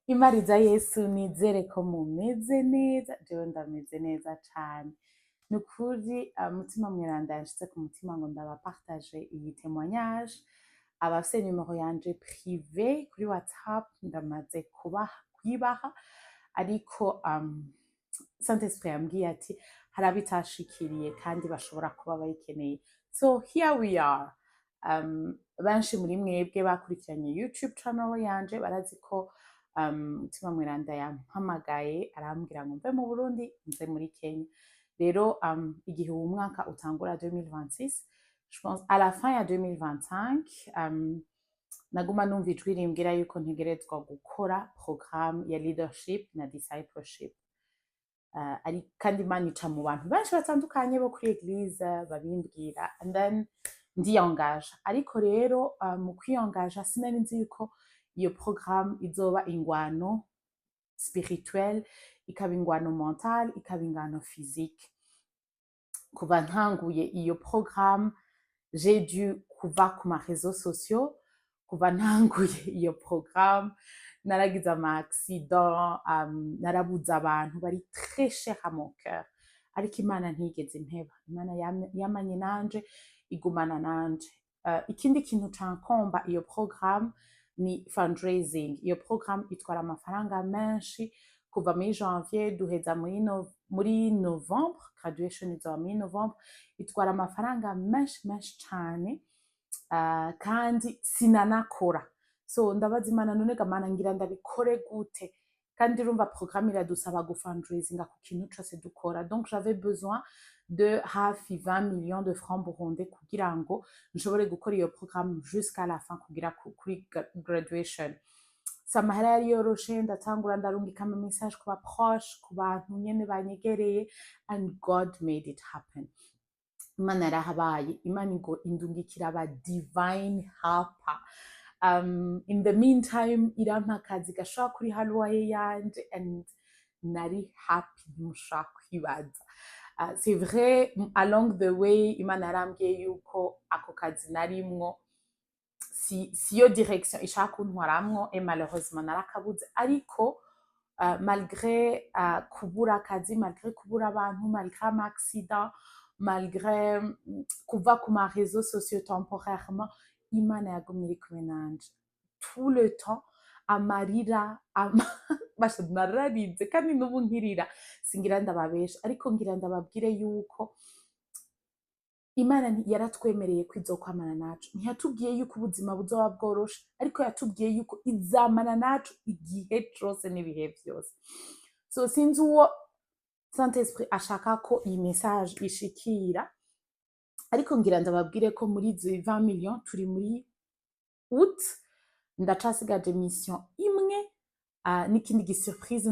Imariza Yesu, nizere ko mumeze neza. Jewe ndameze neza cane nukuri. Mutima Mweranda yanshize ku mutima ngo ndabapartage iyi témoignage. Abafise nimero yanje privé kuri WhatsApp, ndamaze kubaha, kuyibaha, ariko Saint Esprit yambwiye ati hari abitashikiriye kandi bashobora kuba bayikeneye. So here we are. Benshi muri mwebwe bakurikiranye YouTube channel yanje barazi ko Mutima Mweranda yampamagaye, arambwira ngo mve mu Burundi nze muri Kenya. Rero igihe uwu mwaka utangura, 2026, je pense à la fin ya 2025, naguma numva ijwi rimbwira yuko ntegerezwa gukora programme ya leadership na discipleship. Ari kandi Imana ica mu bantu benshi batandukanye bo kuri église babimbwira, and then ndiyangaja. Ariko rero mu kwiyangaja sinari nzi yuko iyo programme izoba ingwano spirituelle, ikaba ingwano mentale, ikaba ingwano physique. Kuva ntanguye iyo programme, j'ai dû kuva ku ma réseaux sociaux. Kuva ntanguye iyo programme, naragize ama accident, narabuze abantu bari très cher à mon cœur, ariko Imana ntiyigeze impeba. Imana yamanye nanje, igumana nanje. Ikindi kintu cankomba iyo programme ni fundraising. Iyo programme itwara amafaranga menshi. Kuva muri janvier duheza muri, no, muri novembre, graduation izoba muri novembre. Itwara amafaranga menshi menshi cane, kandi sinanakora. So ndabaza Imana: "None ga Mana, ngira ndabikore gute?" Kandi urumva programme iradusaba gufundraisinga ku kintu cose dukora. Donc j'avais besoin de hafi 20 millions de francs burundais kugira ngo nshobore gukora iyo programme jusqu'à la fin, kugira kuri graduation. Si amahera yari yoroshe. Ndatangura ndarungika ama message ku ba proche, ku bantu nyene banyegereye, and God made it happen. Imana yarahabaye. Imana ngo indungikira aba divine helper. In the meantime irampa akazi gashobora kuriha loyer yanje, and nari happy ntimushobora kwibaza. C'est vrai, along the way Imana yarambwiye yuko ako kazi narimwo si siyo direction ishaka kuntwaramwo, et malheureusement narakabuze. Ariko malgré kubura akazi, malgré kubura abantu, malgré ama accident, malgré kuva ku ma réseaux sociaux temporairement, Imana yagumye iri kumwe nanje tout le temps. Amarira basha, nararize kandi n'ubu nkirira. Singira ndababesha, ariko ngira ndababwire yuko Imana yaratwemereye ko izokwamana nacu. Ntiyatubwiye yuko ubuzima buzoba bworoshe, ariko yatubwiye yuko izamana nacu igihe cose n'ibihe vyose. So sinzi uwo Saint Esprit ashaka ko iyi message ishikira, ariko ngira ndababwire ko muri izo 20 millions, turi muri août, ndacasigaje mission imwe n'ikindi gisurprise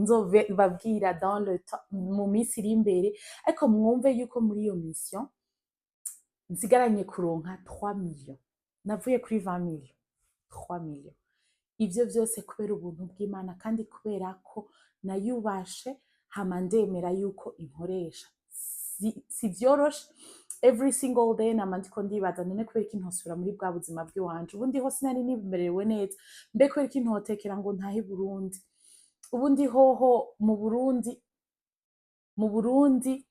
nzobabwira dans le temps, mu minsi iri imbere. Ariko mwumve yuko muri iyo mission nsigaranye kuronka 3 millions. Navuye kuri 20 millions, 3 millions. Ivyo vyose kubera ubuntu bw'Imana kandi kubera ko nayubashe, hama ndemera yuko inkoresha. Si vyoroshe. Every single day nama ndiko ndibaza: "None kubera iki ntosubira muri bwa buzima bw'iwanje? Ubundi ho sinari nimerewe neza. Mbe kubera iki ntotekera ngo ntahe i Burundi?" Ubundi hoho mu Burundi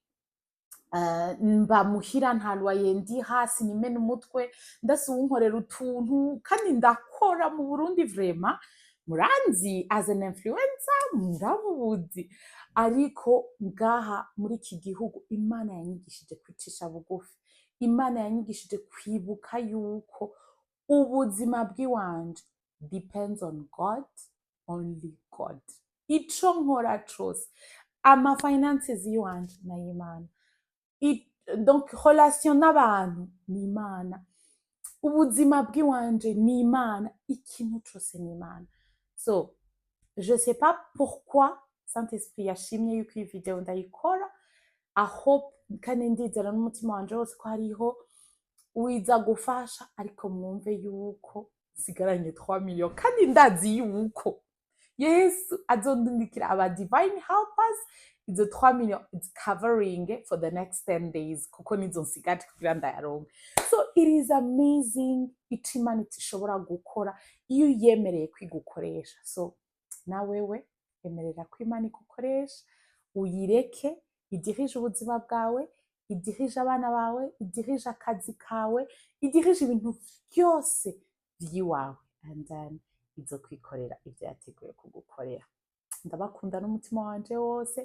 mba muhira, nta loyer ndiha, sinimena umutwe, ndase uwunkorera utuntu, kandi ndakora mu Burundi. Vraiment muranzi as an influencer, murabuzi. Ariko ngaha muri iki gihugu Imana yanyigishije kwicisha bugufi. Imana yanyigishije kwibuka yuko ubuzima bw'iwanje depends on God, only God. Ico nkora cose, ama finances yiwanje nay'Imana. Donc relation n'abantu ni Imana, ubuzima bw'iwanje ni Imana, ikintu cose ni Imana. So je sais pas pourquoi Saint Esprit yashimye yuko iyi video ndayikora. I hope kandi ndizera n'umutima wanje wose ko hariho wiza gufasha. Ariko mwumve yuko nsigaranye 3 millions, kandi ndazi yuko Yesu azondungikira aba divine helpers. Izo 3 millions, it's covering for the next 10 days, kuko nizo nsigaje kugira ndayaronke. So it is amazing ico Imana ishobora gukora iyo uyemereye kwigukoresha. So Na wewe emerera ko Imana igukoresha, uyireke idirije ubuzima bwawe, idirije abana bawe, idirije akazi kawe, idirije ibintu vyose vy'iwawe, and then izokwikorera ivyo yateguye kugukorera. Ndabakunda n'umutima wanje wose.